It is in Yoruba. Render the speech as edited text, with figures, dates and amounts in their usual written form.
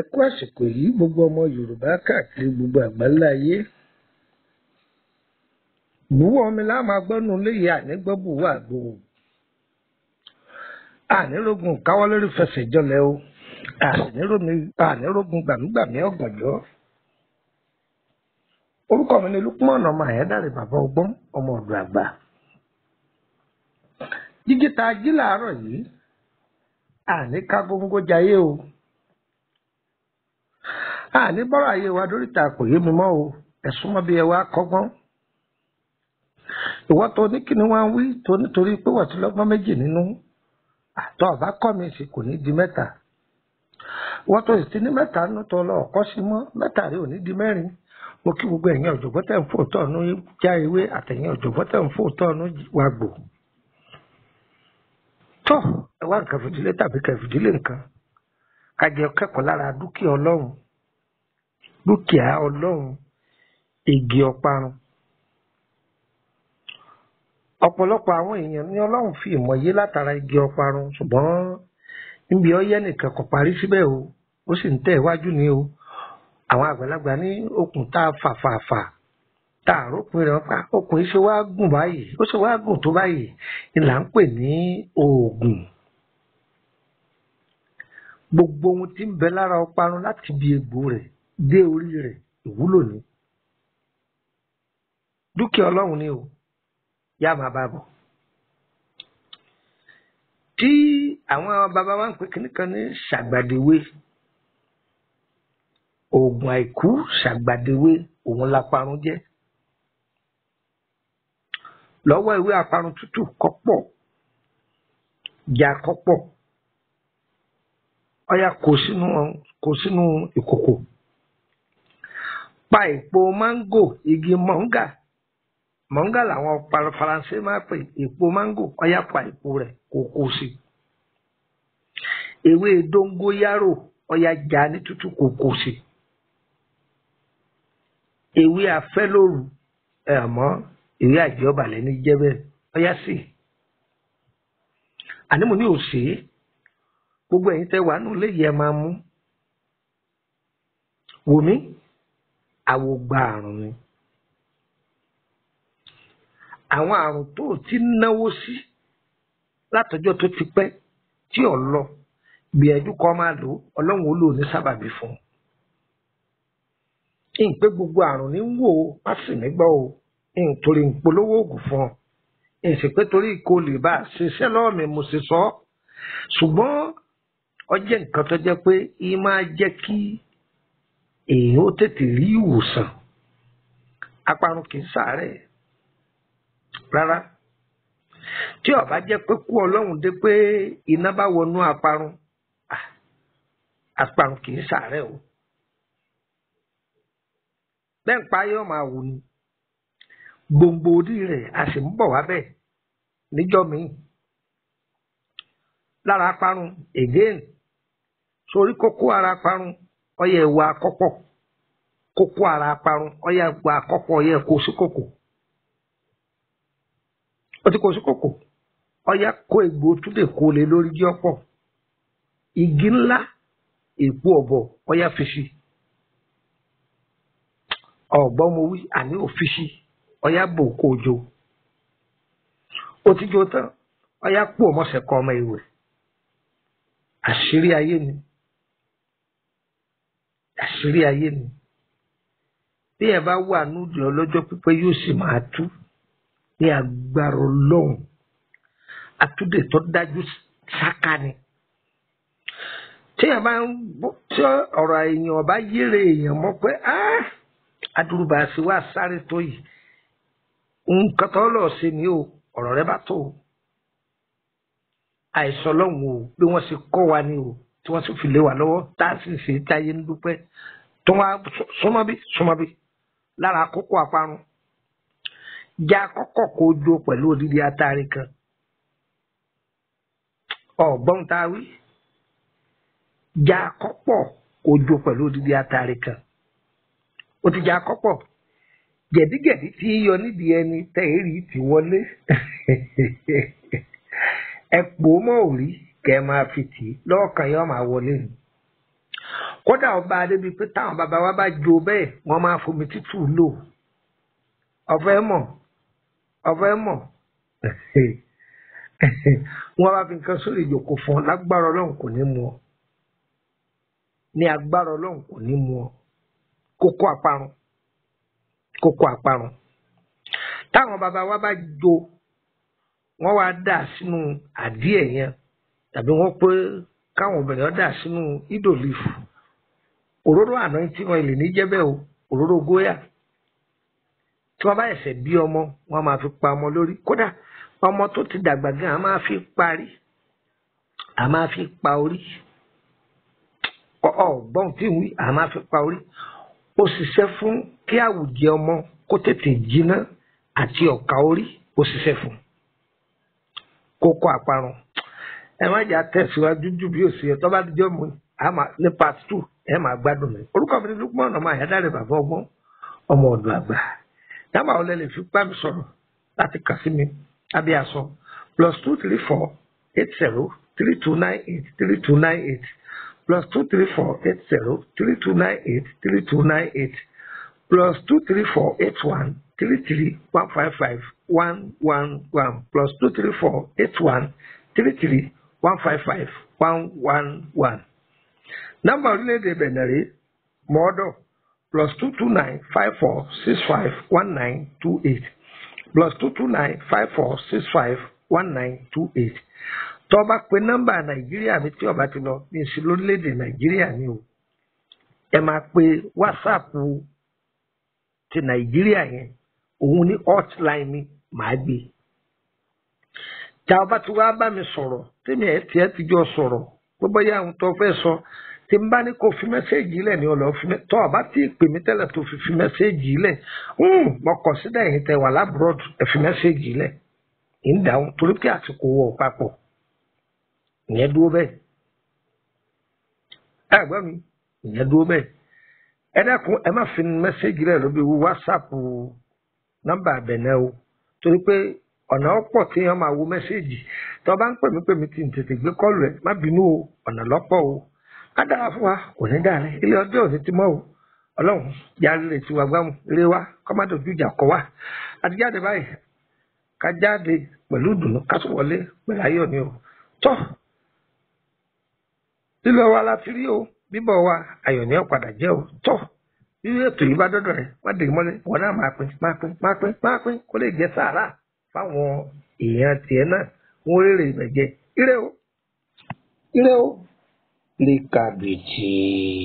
Ẹ kú àsìkò yìí, gbogbo ọmọ Yorùbá káàkiri gbogbo àgbáńlá ayé. Bùwọ́ mi lá máa gbọ́nu léyìí, àní gbọ́ bùwọ́ àgbo. Ànírógun káwọ́ lórí fẹsẹ̀ jọlẹ̀ o. Ànírógun gbàmígbàmí ọ̀gànjọ́. Orúkọ mi ni Lukman ọmọ Àyándàrè, bàbá ọgbọ́n, ọmọ ọ̀dọ̀ àgbà. Jíjí ta jí làárọ̀ yìí, àní ká góńgó jayé o. Àní bọ́rọ̀ ayé wa dóríta kò yé mi mọ́ o. Ẹ̀sùn mọ́ bí ẹ wá kọ́gbọ́n. Ìwọ́ tó ní kí ni wọ́n ń wí tó nítorí pé wọ́n ti lọ́gbọ́n méjì nínú. Àtọ́ ọ̀bá kọ́ mi sì kò ní di mẹ́ta. Wọ́n tó sì ti ní mẹ́ta nínú tó lọ ọ̀kọ́ sí mọ́, mẹ́ta rí ò ní di mẹ́rin. Mo kí gbogbo ẹ̀yin ọ̀jọ̀gbọ́n tẹ̀ ń fò tọ̀nù já ewé àtẹ̀yin ọ̀jọ̀gbọ́n tẹ̀ ń fò tọ̀nù wa gbò. Tó ẹ wá nǹkan fìdílé tàbí kẹ́ fìdílé nǹkan. Ká jẹ kẹ́kọ̀ọ́ lára dúkìá Ọlọ́run. Dúkìá Ọlọ́run, igi ọparun. Ọ̀pọ̀lọpọ̀ àwọn èèyàn ní Ọlọ́run fi ìmọ̀ yé látara igi ọparun, ṣùgbọ́n níbi ọyẹ́ nìkan kò parí síbẹ̀ o, ó sì ń tẹ̀ iwájú ni o. Àwọn àgbàlagbà ní okùn tá a fà fà fà tá a rópin rẹ̀ pa, okùn yìí ṣe wá gùn báyìí, ó ṣe wá gùn tó báyìí ni là ń pè ní oògùn. Gbogbo ohun tí ń bẹ lára ọparun láti ibi egbò rẹ̀ dé orí rẹ̀ ìwúlò ni. Dúkìá Ọlọ́run ni o, yá máa bá bọ̀. Tí àwọn bàbá wa ń pè kíní kan ní ṣàgbàdéwé, oògùn àìkú ṣàgbàdéwé òun laparun jẹ́. Lọ́wọ́ ìwé aparun tútù kọ́pọ̀, já kọ́pọ̀, ọya kó sínú ìkòkò. Pa èpo máńgò, igi mọ̀ńgà. Mọ̀ńgà làwọn Faransé máa pè èpo máńgò, ọya pa èpo rẹ̀ kó kó sí. Ewé dóngóyárò, ọya já ní tútù kó kó sí. Ewé afẹ́lóru, ẹ mọ̀, ewé àjẹọ́bàlẹ̀ ní jẹ́ bẹ́ẹ̀, ọya sì. Àní mo ní òsè, gbogbo ẹ̀yin tẹ́ wà nù léyìí ẹ máa mú. Wò mí, àwògbà àrùn ni. Àwọn àrùn tó ti náwó sí látọjọ́ tó ti pẹ́ tí ò lọ, gbìyànjú kó máa lò ó, Ọlọ́run ó lò ní sábàbí fún un. Ń pé gbogbo àrùn ní ń wò ó, má sì mí gbọ́ o, ń torí ń polówó oògùn fún ọ. Ń sì pé torí kò lè bá a ṣiṣẹ́ lọ́wọ́ mi mo ṣe sọ ọ́. Ṣùgbọ́n ó jẹ́ nǹkan tó jẹ́ pé í máa jẹ́ kí èèyàn ó tètè rí ìwòsàn. Aparun kì í ṣàárẹ̀ rárá. Tí ó bá jẹ́ pé kú Ọlọ́run dé pé iná bá wọnú aparun, aparun kì í ṣàárẹ̀ o. Bẹ́ẹ̀ ń pa yóò máa wù ni. Gbòǹgbò orí rẹ̀ a sì ń bọ̀ wá bẹ́ẹ̀ níjọ́ míì. Lára aparun again, sórí kókó ara aparun, ọyẹ ẹwà akọ́pọ̀. Kókó ara aparun, ọyẹ ẹwà akọ́pọ̀, ọyẹ kó sí kòkò. Ó ti kó sí kòkò. Ọyẹ kó egbò túlẹ̀ kó lé lórí jí ọ̀pọ̀. Igi ńlá, èpo ọ̀bọ̀, ọyẹ fi sí. Ọ̀gbọ́n mo wí, àní òfìsí, ọyá bò kó jo. Ó ti jó tán, ọyá kú ọmọọ̀sẹ̀ kan ọmọ ìwẹ̀. Àṣírí ayé ni. Àṣírí ayé ni. Bí ẹ bá wà núdì ọlọ́jọ́ pípẹ́ yóò sì máa tú ní agbára Ọlọ́run. Àtúndè tó dájú sáká ni. Tí ẹ bá ń tí ọ̀rọ̀ èèyàn ọba yére èèyàn mọ̀ pé adúrúbà sí wá sáré tó yìí. Nǹkan tó lọ sí ni o, ọ̀rọ̀ rẹ bá tó o. Àìsàn Ọlọ́run o, bí wọ́n ṣe kọ́ wa ni o, tí wọ́n sì fi lé wa lọ́wọ́, tá a sì ń ṣe táyé ń dúpẹ́. Tó wá súnmọ́ bí súnmọ́ bí lára kókó aparun. Já kọ́kọ́ kó jó pẹ̀lú odidi atari kan. Ọ̀gbọ́n tá a wí. Já kọ́pọ̀ kó jó pẹ̀lú odidi atari kan. Ó ti já kọ́pọ̀. Jẹ̀díjẹ̀dí tí ń yọ nídìí ẹni tẹ́ èrí ti wọlé. Ẹ pò ó mọ́ òrí kẹ́ ẹ máa fi tì í lọ́ọ̀kan yóò máa wọlé ni. Kódà ọba adébi pé táwọn bàbá wa bá jó bẹ́ẹ̀, wọ́n máa fomi tútù lò. Ọ̀fẹ́ mọ̀, ọ̀fẹ́ mọ̀. Wọ́n bá fi nǹkan sórí ìjòkó fún ọ, lágbára Ọlọ́run kò ní mú ọ. Ní agbára Ọlọ́run kò ní mú ọ. Kókó àparun, kókó àparun. Táwọn bàbá wa bá jó, wọ́n wá dà sínú àdíẹ̀ yẹn, tàbí wọ́n pé káwọn obìnrin dà sínú ìdòlífù. Òróró àná tí wọn lè ní jẹ́ bẹ́ẹ̀ o, òróró góyà. Tí wọ́n bá ẹ̀sẹ̀ bí ọmọ, wọ́n máa fi pa ọmọ lórí. Kódà ọmọ tó ti dàgbà gan, a máa fi parí, a máa fi pa orí. Ọgbọ́n tí ń wí, a máa fi pa orí. Ó ṣiṣẹ́ fún kí àwùjẹ ọmọ kó tètè jiná àti ọ̀ka orí, ó ṣiṣẹ́ fún. Kókó àparun. Ẹ má jà tẹ̀síwájú jù bí òsì ẹ̀ tó bá dijọ́ mu ní part 2, ẹ máa gbádùn mi. Orúkọ mi ni Lukman ọmọ Àyádáre bàbá ọgbọ́n, ọmọ ọ̀dọ̀ àgbà. Dábàá ọlẹ́ lè fi bá mi sọ̀rọ̀ láti kà sí mi abẹ́ aṣọ +234 80 3298 3298 +234 80 3298 3298 +234 81 33 155 111 +234 81 33 155 111. Nọ́mbà orílẹ̀-èdè Benin rèé mọ́ọ́dọ̀ +229 54 65 1928 +229 54 65 1928. Tó bá pe nọ́mbà Nàìjíríà mi tí ó bá ti lọ ní sí lórílẹ̀-èdè Nàìjíríà ni o. Ẹ máa pe WhatsApp ti Nàìjíríà yẹn, òun ní hotline mi màá gbé. Tá a bá ti wá bá mi sọ̀rọ̀, tèmi ẹ̀ tiẹ̀ ti jọ sọ̀rọ̀, pé bóyá àwọn tó fẹ́ sọ, tí n bá ní kó fi mẹ́sẹ́ẹ̀jì lẹ̀ ní ọ̀lọ́ fi tó o bá tí ì pè mí tẹ́lẹ̀ tó fi mẹ́sẹ́ẹ̀jì lẹ̀, mo kọ̀ sídà ẹ̀yin tẹ wà lábúrọ̀dù ẹ̀ fi mẹ́sẹ́ẹ̀jì lẹ̀ ń dáhùn torí pé àsìkò wọ̀ papọ̀. Ìyẹn dúró bẹ́ẹ̀. Ẹ gbọ́ mi, ìyẹn dúró bẹ́ẹ̀. Ẹ dákun, ẹ má fi mẹ́sẹ́ẹ̀jì lẹ̀ lórí WhatsApp nọ́mbà àbẹ̀nẹ́ o, torí pé ọ̀nà ọ̀pọ̀ tí wọ́n máa wo mẹ́sẹ́ẹ̀jì. Tó bá ń pè mí tí n tètè gbé kọ́ọ̀lù ẹ̀, má bínú o, ọ̀nà lọ́pọ̀ o. Á dára fún wa, kò ní dáa rẹ̀, ilé ọjọ́ òní ti mọ́ o. Ọlọ́run yára lè ti wà gbámú, ilé wa kọ́ má dojú ìjà kọ wá. A ti jáde báyìí, ká jáde pẹ̀lú ìdùnnú, ká sì wọlé pẹ̀lú ayọ̀ ni o. Tọ́, lílọ wa la ti rí o, bíbọ̀ wa ayọ̀ ni ó padà jẹ́ o. Tọ́, bí ètò yìí bá dọ́dọ̀ rẹ̀, má dè mọ́lẹ̀, wọ́n náà máa pín, máa pín, máa pín, máa pín, kó lè jẹ́ sàárà fáwọn èèyàn tiẹ̀ náà, wọ́n rèrè ìbẹ̀jẹ. Ire o, ire o. Ire kàbìtì.